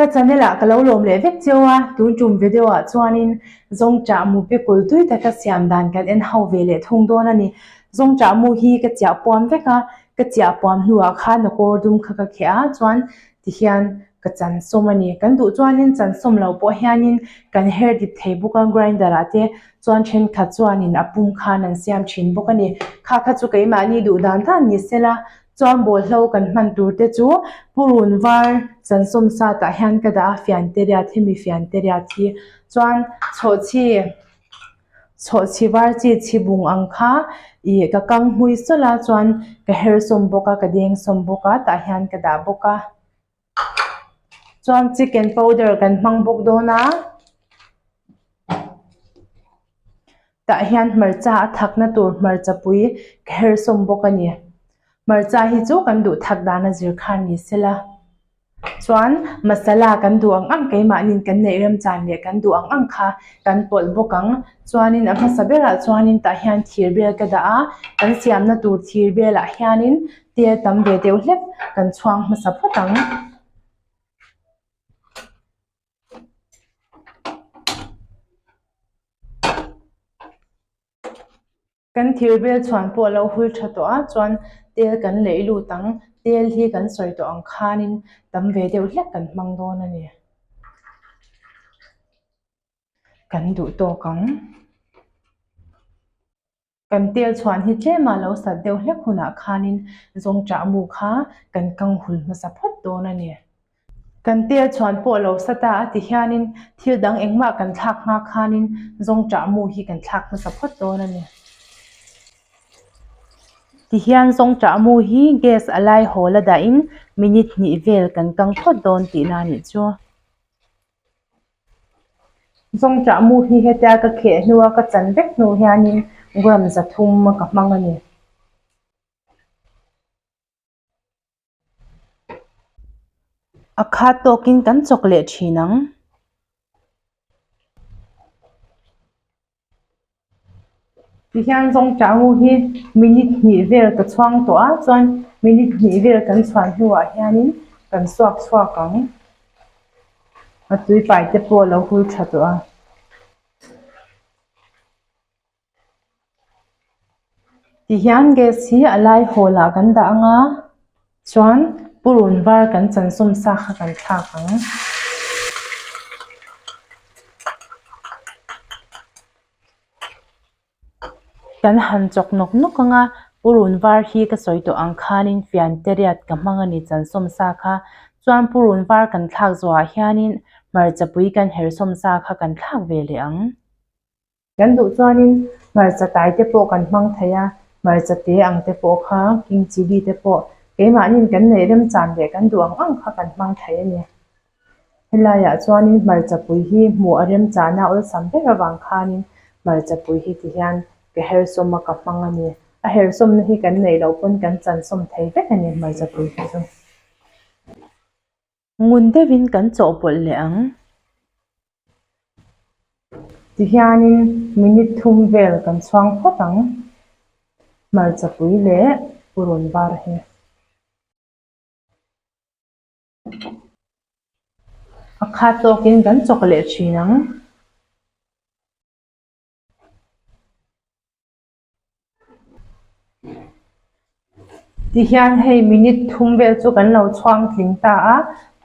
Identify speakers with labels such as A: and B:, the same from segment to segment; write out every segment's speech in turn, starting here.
A: Ka channel ah ka lo lawm leh vek cheu a, tun tum video ah chuanin Zawngṭah mu pikul tui taka siam dan kan en ho ve leh thung dawn a ni. Zawngṭah mu hi ka chiah puam vek a, ka chiah puam hnuah khan a kawr dum kha ka kheh a, chuan tihian ka chan sawm a ni. Kan duh chuanin chan sawm lo pawh hianin kan her dip thei bawk a, grinder ah te chuan thenkhat chuanin a pum khan an siam thin bawk a ni. Kha kha chu keimahni duh dan dan ni sela Chuan bawlhlo kan hman tur te chu purun var chansawm sat ah hian ka dah a fiante riat hemi fiante riat hi chuan chhawhchhi chhawhchhi var chi chhibung ang kha ih ka kang hmui sawlh a chuan ka her sawm bawk a ka deng sawm bawk a tah hian ka dah bawk a. Chuan chicken powder kan hmang bawk dawn a tah hian hmarcha a thak na tur hmarcha pui ka her sawm bawk a ni hmarcha hi chu kan duh thak dan a zir khan ni sela chuan masala kan duh ang ang keimahni kan neih remchan leh kan duh ang ang kha kan pawlh bawk ang chuanin a hmasa berah chuanin tah hian thir bel ka dah a kan siamna tur thir belah hianin Tel tam ve deuh hlek kan chhuang hmasa phawt ang. Kan thir bel chhuan pawh a lo hul tha tawh a chuan tel kan leih lut ang. Tel hi kan sawi tawh ang khanin tam ve deuh hlek kan hmang dawn a ni. Kan duh tawk ang. Kan tel chhuan hi tlema lo sat deuh hlek hunah khanin zawngṭah mu kha kan kang hul hmasa phawt dawn a ni. Kan tel chhuan pawh lo sat a, a ti hianin thil dang engmah kan thlak hma khanin zawngṭah mu hi kan thlak hmasa phawt dawn a ni. Tihian zawngṭah mu hi gas a lai hawl a dahin minute hnih vel kan kang phawt dawn tihna a nih chu. Zawngṭah mu hi hetia ka kheh hnua ka chan vek hnu hianin gram 300 ka hmang a ni. A khat tawkin kan chawk leh thin ang. Tihian zawngṭah mu hi minute hnih vel ka chhuang tawh a chuan minute hnih vel kan chhuan hnuah hianin kan suak chhuak ang. A tui pai te pawh a lo hul tha tawh a. Tihian gas hi a lai hawl ah kan dah ang a chuan purun var kan chan sawm sa kha kan thlak ang. Kan han chawk nawk nawk ang a purun var hi ka sawi tawh ang khanin fian te riat ka hmang a ni chan sawm sa kha chuan purun var kan thlak zawhah hianin hmarcha pui kan her sawm sa kha kan thlak ve leh ang. Kan duh chuanin hmarcha tai te pawh kan hmang thei a, hmarcha te ang te pawh kha, king chilli te pawh keimahniin kan neih remchan leh kan duh ang ang kha kan hmang thei a ni. Helaiah chuanin hmarcha pui hi hmuh a remchana awlsam ber avang khanin hmarcha pui hi tihian ka hersawm a ka hmang a ni. A hersawmna hi kan neih loh pawn kan chansawm thei vek a ni hmarcha pui hi chu. Ngun deuhin kan chawhpawlh leh ang. Tihianin minute thum vel kan chhuang phawt ang. Hmarcha pui leh purun var hi. A khat tawkin kan chawk leh thin ang. Tihian hei minute thum vel chu kan lo chhuang tling ta a,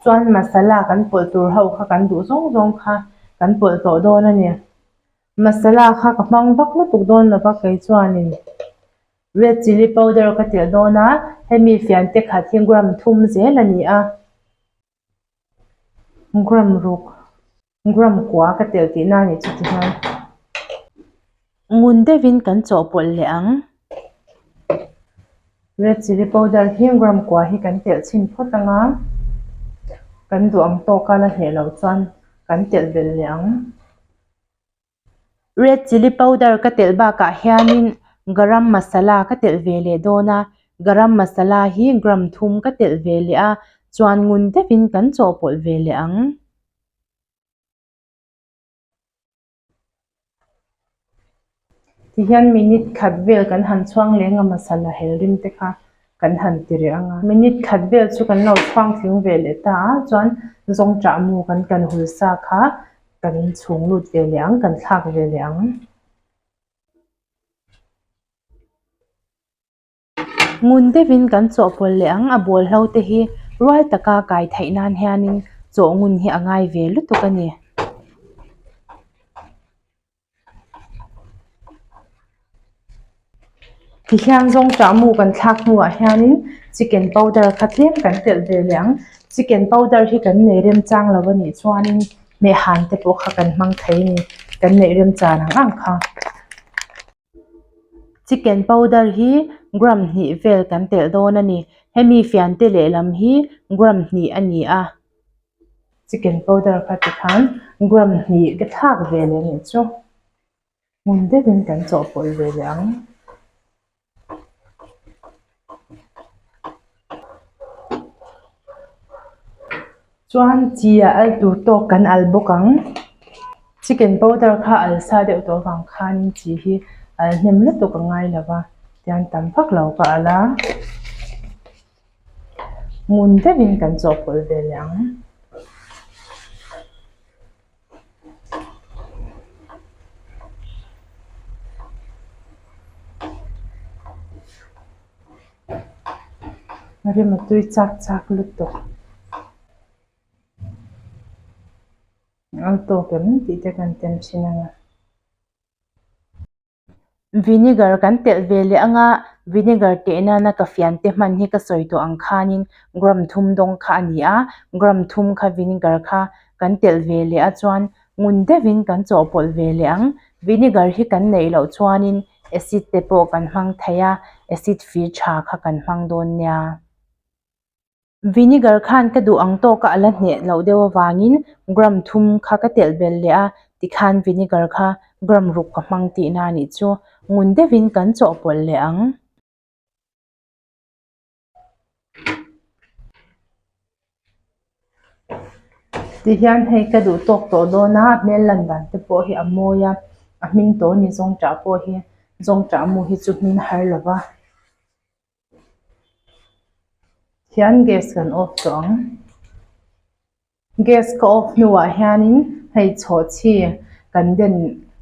A: chuan masala kan pawlh tur ho kha kan duh zawng zawng kha kan pawlh tawh dawn a ni. Masala kha ka hmang vak lutuk dawn lova kei chuanin red chilli powder ka telh dawn a, hemi fian te khat hi gram thum zel a ni a. Gram ruk gram kua ka telh tih na nih chu ti hian ngun deuhin kan chawhpawlh leh ang. Red chilli powder hi gram kua hi kan telh chhin phawt ang a, kan duh ang tawk a la hneh loh chuan kan telh belh leh ang. Red chilli powder ka telh bakah hianin garam masala ka telh ve leh dawn a, garam masala hi gram thum ka telh ve leh a, chuan ngun deuhin kan chawhpawlh ve leh ang. Tihian minute khat vel kan han chhuang leng a masala hel rim te kha. Kan han ti reh ang a. Minute khat vel chu kan lo chhuang tling ve leh ta a, chuan zawngṭah mu kan kan hul sa kha kan chhung lut ve leh ang, kan thlak ve leh ang. Ngun deuhin kan chawhpawlh leh ang, a bawlhlo te hi rual taka kai theih nan hianin chawh ngun hi a ngai ve lutuk a ni. Tihian zawngṭah mu kan thlak hnuah hianin chicken powder kha tlem kan telh ve leh ang. Chicken powder hi kan nei remchang lo a nih chuanin hmehhan te pawh kha kan hmang thei a ni, kan neih remchan ang ang kha. Chicken powder hi gram hnih vel kan telh dawn a ni. Hemi fiante lehlam hi gram hnih a ni a. Chicken powder kha tikhan gram hnih ka thlak ve leh nih chu. Hmun deuhin kan chawhpawlh ve leh ang. Chuan chi ah al tur tawk kan al bawk ang. Chicken powder kha al sa deuh tawh avang khanin chi hi al hnem lutuk a ngai lo va, tiang tam vak lo ka al a. Ngun deuhin kan chawhpawlh ve leh ang. Rem a tui chak chak lutuk. Al tawk em tih te kan tem thin ang a. Vinegar kan telh ve leh ang a, vinegar teh nana ka fian te hman hi ka sawi tawh ang khanin gram thum dawng kha a ni a, gram thum kha vinegar kha kan telh ve leh a chuan ngun deuhin kan chawhpawlh ve leh ang. Vinegar hi kan neih loh chuanin acid te pawh kan hmang thei a, acid fir tha kha kan hmang dawn nia. Vinegar khan ka duh ang tawka a la hneh loh deuh avangin gram thum kha ka telh belh leh a, tikhan vinegar kha gram ruk ka hmang tihna a nih chu. Ngun deuhin kan chawhpawlh leh ang. Tihian hei ka duh tawk tawh dawn a, a hmel lan dan te pawh hi a mawi a, a hming tawh a ni zawngṭah pawh hi zawngṭah mu hi chu hming har lo va. Hian gas kan off tawh ang gas ka off hnuah hianin hei chhawhchhi kan den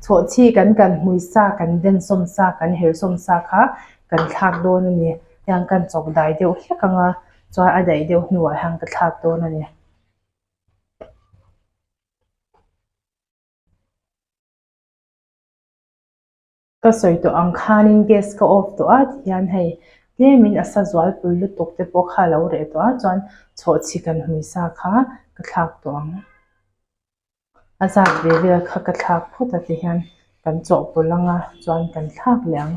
A: chhawhchhi kan kan hmui sa kan den sawm sa kan her sawm sa kha kan thlak dawn a ni hian kan chawk dai deuh hlek ang a chuan a daih deuh hnuah hian ka thlak dawn a ni. Ka sawi tawh ang khanin gas ka off tawh a tihian hei tlemin a sa zualpui lutuk te pawh kha a lo reh tawh a chuan chhawhchhi kan hmui sa kha ka thlak tawh ang. A zat ve vel kha ka thlak phawt a tihian kan chawhpawlh ang a chuan kan thlak leh ang.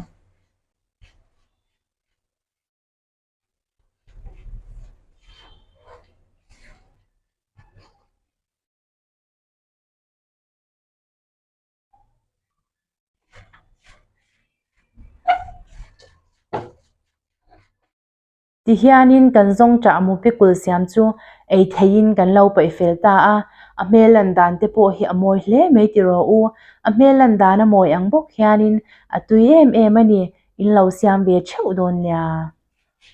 A: Tihianin kan zawngṭah mupi kul siam chu ei theihin kan lo paih fel ta a, a hmel lan dan te pawh hi a mawi hle mai ti rawh u. A hmel lan dan a mawi ang bawk hianin a tui em em a ni, in lo siam ve theuh dawn nia.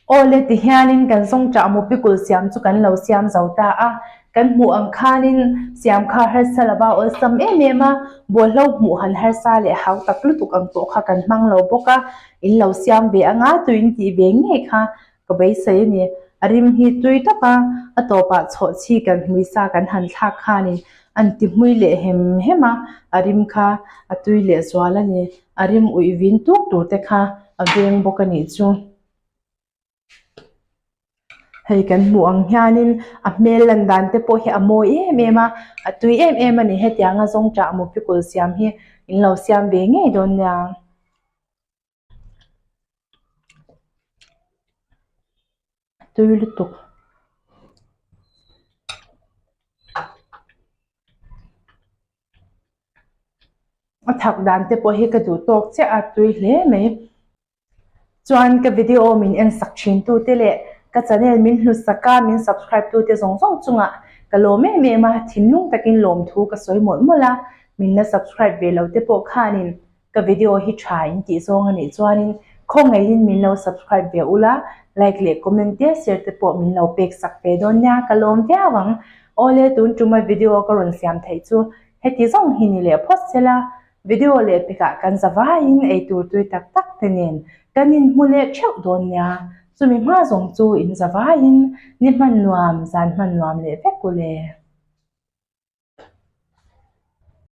A: Awle ti hianin kan zawngṭah mupi kulh siam chu kan lo siam zo ta a, kan hmuh ang khanin siam kha harsa lova awlsam em em a, bawlhlo hmuh han harsa leh hau tak lutuk ang pawh kha kan hmang lo bawk a, in lo siam ve anga tuin tih ve ngei kha ka beisei a ni. A rim hi tui tawp a, a tawpah chhawhchhi kan hmuisa kan han thlak khanin an ti hmui leh hem hem a, a rim kha a tui leh zual a ni. A rim uih vin tuk tur te kha a veng bawk a nih chu. Hei kan hmuh ang hianin a hmel lan dan te pawh hi a mawi em em a, a tui em em a ni. Hetianga zawngṭah mupi kul siam hi in lo siam ve ngei dawn nia. A tui lutuk. A thak dan te pawh hi ka duh tawk chiah a tui hle mai. Chuan ka video min en sak thin tu te leh ka channel min hlut sak a min subscribe tu te zawng zawng chungah ka lawm em em a thinlung takin lawmthu ka sawi mawlh mawlh a min la subscribe ve lo te pawh khanin ka video hi tha in tih zawng a nih chuanin. Khawngaihin min lo subscribe ve ula, like leh comment te share te pawh min lo pek sak ve dawn nia, ka lawm viau ang. Awle tun tuma video ka rawn siam theih chu heti zawng hi ni leh phawt sela, video leh pekah kan za vaiin eitur tui tak tak te nen kan inhmu leh theuh dawn nia, chumi hma zawng chu in za vaiin ni hman nuam, zan hman nuam leh vek ule.